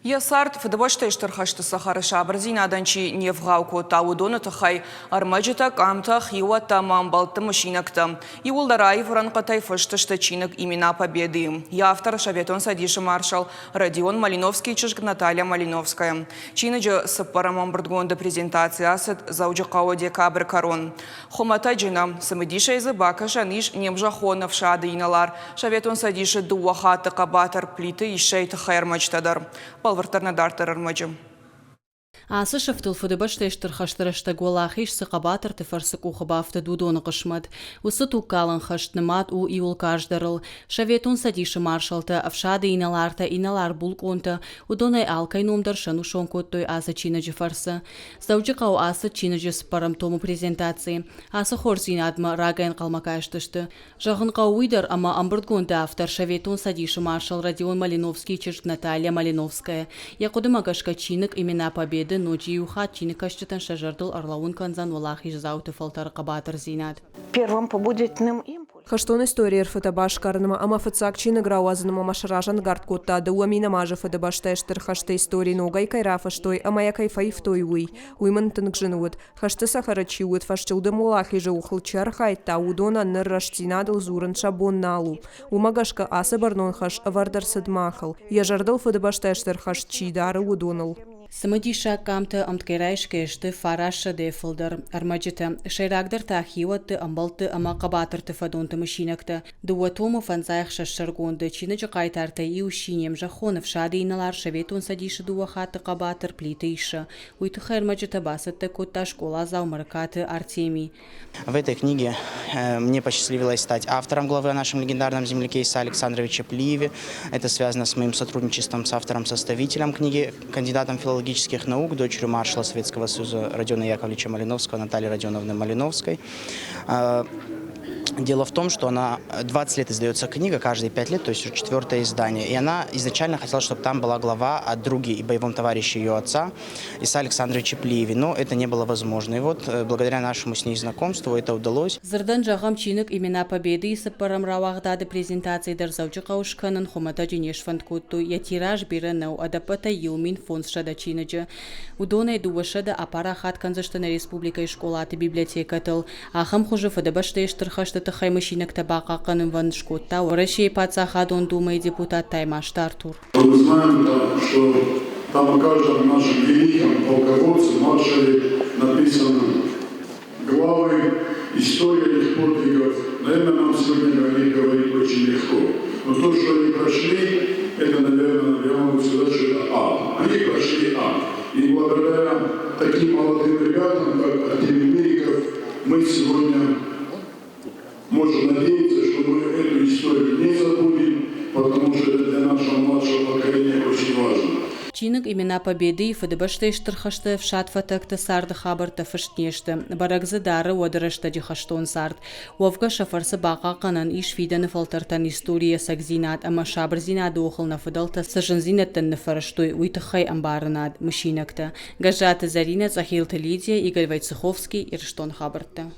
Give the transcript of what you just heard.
Йӕ цард Фыдыбӕстӕйы Стыр хӕсты цӕхӕры сабырдзинадӕн чи не вгъау кодта, уыдоны тыххӕй ӕрмӕджытӕ, къамтӕ, хиуӕттӕ ӕмӕ ӕмбӕлтты мысинӕгтӕ. Иууылдӕр аив рӕнхъытӕй фыст сты чиныг «Имена Победы-йы». Йӕ автор Советон Цӕдисы маршал Родион Малиновскийы чызг Наталья Малиновская. Чиныджы цыппӕрӕм ӕмбырдгонды презентаци ацыд Дзӕуджыхъӕуы декабры кӕрон. Хуымӕтӕджы нӕ, цымыдисӕй дзы бакӕсӕн ис не мзӕххон ӕфсады инӕлар, Советон Цӕдисы дыууӕ хатты хъӕбатыр Плиты Иссӕйы тыххӕй ӕрмӕджытӕ дӕр. Бӕлвырддӕр нӕ дарддӕр ӕрмӕджы. Ацы сыфтыл Фыдыбӕстӕйы Стыр хӕсты рӕстӕг Уӕлахиз цы хъӕбатырты фӕрцы къухы бафтыд, уыдоны хъысмӕт. Уыцы тугкалӕн хӕст нымад у иуыл карздӕрыл. Советон Цӕдисы маршалтӕ, ӕфсады инӕлартӕ, инӕлар-булкъонтӕ, уыдонӕй алкӕй ном дӕр сӕнусон кодтой ацы чиныджы фӕрцы. Дзӕуджыхъӕуы ацыд чиныджы цыппӕрӕм томы презентаци. Ацы хорздзинадмӕ рагӕй ӕнхъӕлмӕ кастысты. Зӕгъын хъӕуы уый дӕр, ӕмӕ ӕмбырдгонды автор Советон Цӕдисы маршал Родион Малиновскийы чызг Наталья Малиновская. Йӕ хъуыдымӕ гӕсгӕ чиныг «Имена Победы» ноджы иу хатт чиныгкӕсджытӕн сӕ зӕрдыл ӕрлӕууын кӕндзӕн уӕлахиздзауты фӕлтӕры хъӕбатырдзинад. Первым побудительным импульсом Хӕстон историйы ӕрфытӕ басгарынмӕ ӕмӕ фыццаг чиныг рауадзынмӕ мӕ сразӕнгард кодта 2000 азы Фыдыбӕстӕйы Стыр хӕсты истори ногӕй кӕй рафыстой ӕмӕ йӕ кӕй фӕивтой, уый. Уый мын тынг зын уыд. Хӕсты цӕхӕры чи уыд, фӕсчъылдым уӕлахизы охыл чи архайдта, уыдонӕн ныр рӕстдзинадыл дзурын сӕ бон нал у. Уымӕ гӕсгӕ ацы бӕрнон хӕс ӕвӕрд ӕрцыд махыл, йӕ зӕрдыл Фыдыбӕстӕйы Стыр хӕст чи дары, уыдоныл. Цымыдисаг къамтӕ ӕмткӕй райсгӕ сты фарастсӕдӕйӕ фылдӕр ӕрмӕджытӕ, сӕйрагдӕр та хиуӕтты, ӕмбӕлтты ӕмӕ хъӕбатырты фӕдонты мысинӕгтӕ. Дыууӕ томы фӕндзай ӕхсӕз сӕргонды чиныджы хъайтартӕй иу сси не мзӕххон ӕфсады инӕлар Советон Цӕдисы дыууӕ хатты хъӕбатыр Плиты Иссӕ. Уый тыххӕй ӕрмӕджытӕ бацӕттӕ кодта скъоладзау Мырыкаты Артемий. В этой книге мне посчастливилось стать автором главы о нашем легендарном земляке Иса Александровиче Плиеве. Это связано с моим сотрудничеством с автором-составителем книги, кандидатом филологических наук, дочерью маршала Советского Союза Родиона Яковлевича Малиновского, Натальей Родионовны Малиновской. Дело в том, что она 20 лет издается книга, каждые 5 лет, то есть уже четвертое издание. И она изначально хотела, чтобы там была глава о друге и боевом товарище ее отца, Иса Александровиче Плиеве, но это не было возможно. И вот благодаря нашему с ней знакомству это удалось. Дзырдӕн зӕгъӕм, чиныг «Имена Победы»-йы цыппӕрӕм рауагъдады презентаци дӕр Дзӕуджыхъӕуы скӕнын хуымӕтӕджы не сфӕнд кодтой. Йӕ тираж бирӕ нӕу, ӕдӕппӕтӕй 1500 чиныджы. Уыдонӕй 200 апарахат кӕндзысты нӕ республикӕйы скъолаты библиотекӕтыл. Ахӕм хуызы Фыдыбӕстӕйы Стыр хӕсты тыххӕй мысинӕгтӕ бахъахъхъӕнынвӕнд скодта Уӕрӕсейы Паддзахадон Думӕйы депутат Таймазты Артур. Мы знаем, да, что там о каждом нашем великом полководце, маршале написано главы, история их подвигов. Наверное, нам сегодня о них говорить очень легко. Но то, что они прошли, это, наверное, я могу сказать, что это ад. Они прошли ад. И благодаря таким молодым ребятам, как Артемий Мириков, мы сегодня можем надеяться, что мы эту историю не забудем, потому что это для нашего младшего поколения очень важно. Чиныг «Имена Победы»-йы Фыдыбӕстӕйы Стыр хӕсты ӕфсадфӕтӕгты царды хабӕрттӕ фыст не сты. Бӕрӕг дзы дары уӕды рӕстӕджы хӕстон цард. Уӕвгӕ сӕ фӕрцы бахъахъхъӕнӕн ис фидӕны фӕлтӕртӕн историйы ӕцӕгдзинад ӕмӕ сабырдзинады охыл нӕ фыдӕлтӕ цы зындзинӕдтӕн ныффӕрӕзтой, уый тыххӕй ӕмбарынад, мысинӕгтӕ. Гӕззаты Зӕринӕ, Цъӕхилты Лидия, Игорь Войцеховский, Ирыстоны хабӕрттӕ.